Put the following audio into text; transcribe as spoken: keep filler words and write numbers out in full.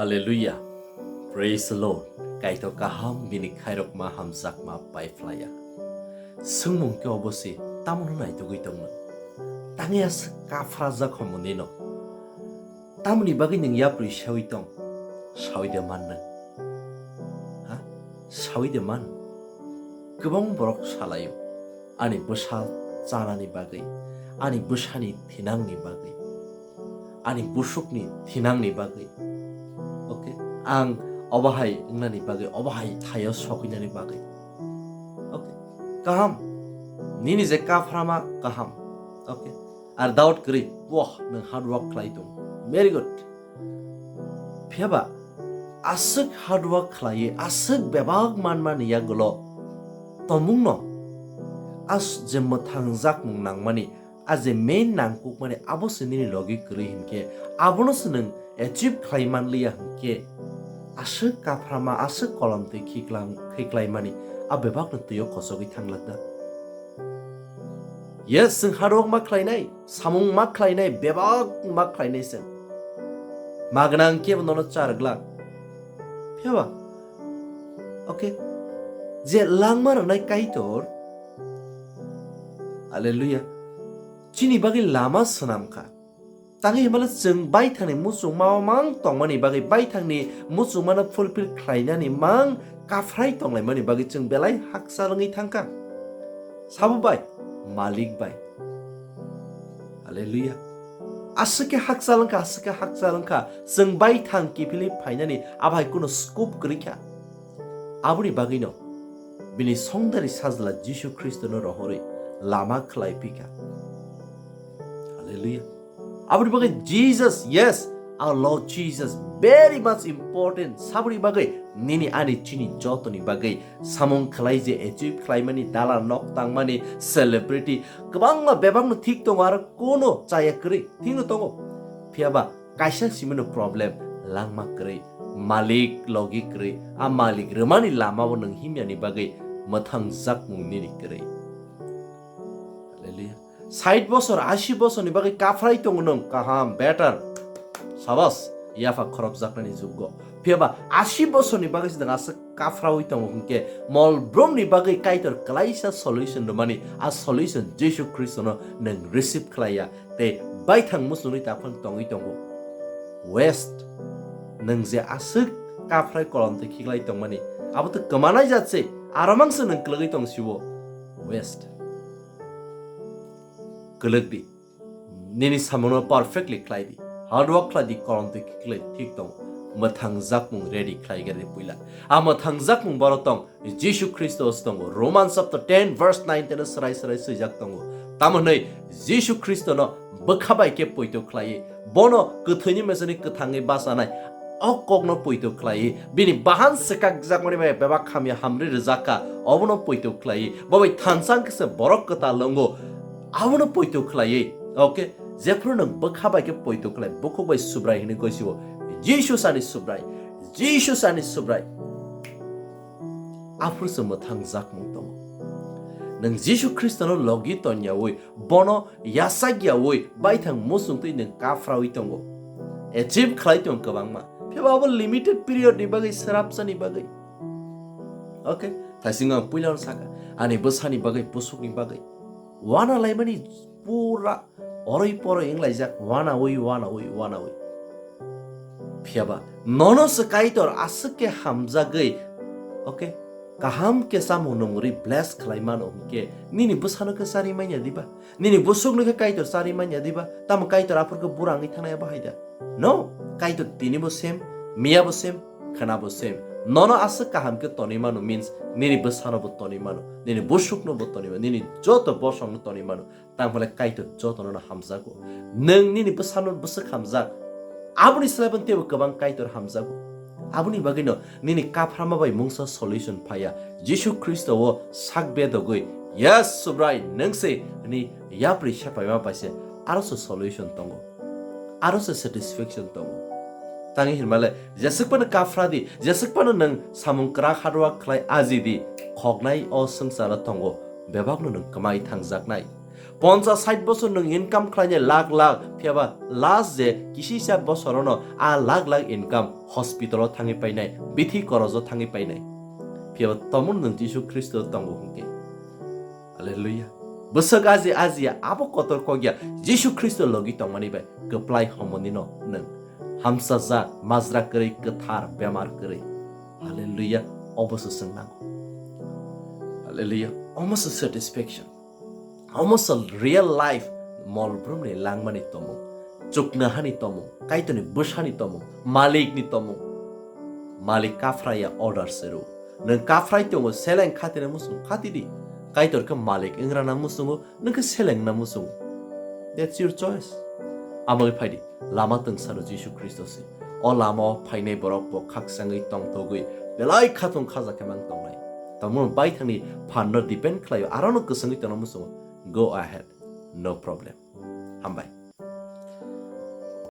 Hallelujah. Praise the Lord. Kaitor kaham, bini khairokma hamjakma pai phlaiya. Swngmung khe obo se, tamo no naitugwi tongno? Tangwi aswk kaphrajak homo nino? Tamoni bagwi nwng yapri sawi tong? Sawi de man nwng? Ha? Sawi de man? Kwbang borok salaio, ani bwsa chanani bagwi, ani bwsani thinangni bagwi, ani busukni thinangni bagwi. Okay? Ang obo hai wngnani bagwi, obo hai thaio sokinani bagwi. Okay? Kaham. Nini je kaphrama kaham. Okay? Ar doubt kwrwi, wah, nwng hard work khlai tong. Very good. Phiya ba, aswk hard work khlaiwi, aswk bebak manmani yagulo tongmungno, as je mwthangjakmung nangmani, a je main nangkukmani, abo se nini logi kwrwi hinkhe, abono se nwng achieve khlai manliya hinkhe, aswk kaphrama, aswk kolomtwi khiklang-, khiklaimani, a bebakno twio kochogwi thanglak da. Yes, chwng hard work ma khlainai, samung ma khlainai, bebak ma khlainai chwng. Ma gwnang khe bo nono cha rwglak. Phiya ba? Okay. Je langma rwnai Kaitor, Hallelujah, chini bagwi lama swnam kha. Tangwi himala chwng baithangni muchungma mang tongmani bagwi, baithangni muchungmano fulfill khlainani mang kaphrai tonglaimani bagwi chwng belai hakchal wngwi thangkha. Sabo bai? Malik bai. Hallelujah. Aswk khe hakchal wngkha, aswk khe hakchal wngkha, chwng baithang kiphilwi phainani abo hai kuno scope kwrwi kha. Aboni bagwino bini songdari sajla Jisu Khristono rohorwi lama khlai phikha. Hallelujah. Aboni bagwi Jesus, yes, our Lord Jesus, very much important. Saboni bagwi nini ani chini jotoni bagwi samung khlai je achieve khlaimani, dalar nok tangmani, celebrity, kwbangma bebakno thik tongo, aro kono chaya kwrwi thikno tongo. Phiya ba kaisa simino problem, langma kwrwi, malik logi kwrwi, a malik rwmani lamao nwng himyani bagwi mwthangjakmung nini kwrwi. Hallelujah. Sait bosor, ashi bosorni bagwi kaphrai tongo nwng, kaham, better. Sabas, yapha khorokjaknani jukgo. Phiya ba ashi bosorni bagwi se nwng aswk kaphraui tongo hwnkhe, mol brumni bagwi Kaitor klaisa solution rwmani, a solution Jisu Khristono nwng receive khlaiya, tei baithang muchungwi taphang tongwi tongo. Waste. Nwng je aswk kaphrai kolomtwi khiklai tongmani, abo to kwmanai jat se, aro mangsa nwng kwlwgwi tong siwo. Waste. Kwlwk di. Nini samungno perfectly khlai di. Hard work khlai di, kolomtwi khiklai thik tong. Mwthangjakmung ready khlai gari puila. A mwthangjakmung boro tong, Jisu Khristo se tongo. Romans chapter ten verse nine teno srai srai swijak tongo. Tamo hwnwi Jisu Khristono bwkha bai khe poito khlaiwi, bono kwthwini mesani kwthangwi bachanai o kokno poito khlaiwi, bini bahan swkakjakmani bai bebak hamya hamri rwjak kha, obono poito khlaiwi, bo bai thansa wngkhe se borok kwtal wngo, abono poito khlaiwi, okay, jephru nwng bwkha bai khe poito khlai, bukhuk bai Subrai hwnwi goisiwo, Jisu sani Subrai, Jisu sani Subrai. Aphuru se mwthangjakmung tongo. Nwng Jisu Khristono logi tonyaui, bono yachakyaui, baithang muchungtwi nwng kaphraui tongo. Achieve khlai tongo kwbangma. Phiya ba abo limited period ni bagwi, srapsa ni bagwi. Okay? Thaisingo ang puilano sakha, ani bwsani bagwi, busukni bagwi. Wana laimani pura oroi poroi wnglaijak, wanaui, wanaui, wanaui. Phiya ba, nono se Kaitor aswk khe hamjagwi, okay, kaham khe chamung nungri bless khlai mano hwnkhe, nini bwsano khe chari manya diba? Nini busukno khe Kaitor chari manya diba? Tamo Kaitor aphuru khe bura wngwi thangnai abo hai da? No, Kaitor tini bo same, miya bo same, khwna bo same. Nono aswk kaham khe tonwi mano means nini bwsano bo tonwi mano, nini busukno bo tonwi mano, nini joto bosongno tonwi mano. Tangphale Kaitor jotono no hamjago. Nwng nini bwsano bwswk hamjak. Aboni slai bo teibo kwbang Kaitor hamjago. Aboni bagwino nini kaphrama bai mungsa solution phaiya. Jisu Khristo o sak bedogwi, "Yes, Subrai, nwng se," hwnwi yapri sepaima bai se aro se solution tongo. Aro se satisfaction tongo. Tangwi hinmale, jeswk phano kaphra di, jeswk phano nwng samung kwrak hard work khlai aji di, khoknai o swngcharo tongo, bebakno nwng kwmai thangjaknai. Ponchas sait bosor nwng income khlainai lakh lakh, phiyaba last je kisisa bosorono a lakh lakh income hospital o thangwi painai, bithi korojo thangwi painai. Phiyaba tomon nwng Jisu Khristo tongo hwnkhe. Hallelujah. Bwswk aji aji abo kotor kokya Jisu Khristo logi tongmani bai kwplai homonino nwng hamsajak, majra kwrwi, kwthar, bemar kwrwi. Hallelujah. Obo se chwng nango. Hallelujah. Omo se satisfaction. Omo se real life mol brumni langmani tomung. Chukna hani tomung. Kaitorni bwsani tomung. Malikni tomung. Malik kafraya order se rw. Nwng kafrai tongo, seleng khatina muchung khatidi. Kaitor khe malik wngrana muchungo, nwng khe selengna muchungo. That's your choice. Amoni phaidi, lama twngsano Jisu Khristo se. O lamao phainai borok bo khakchangwi tongthogwi belai khatung khaja khe mang tongnai. Tamo baithangni phanno depend khlaio, arono kwchangwi tongna muchungo. Go ahead. No problem. Hambai.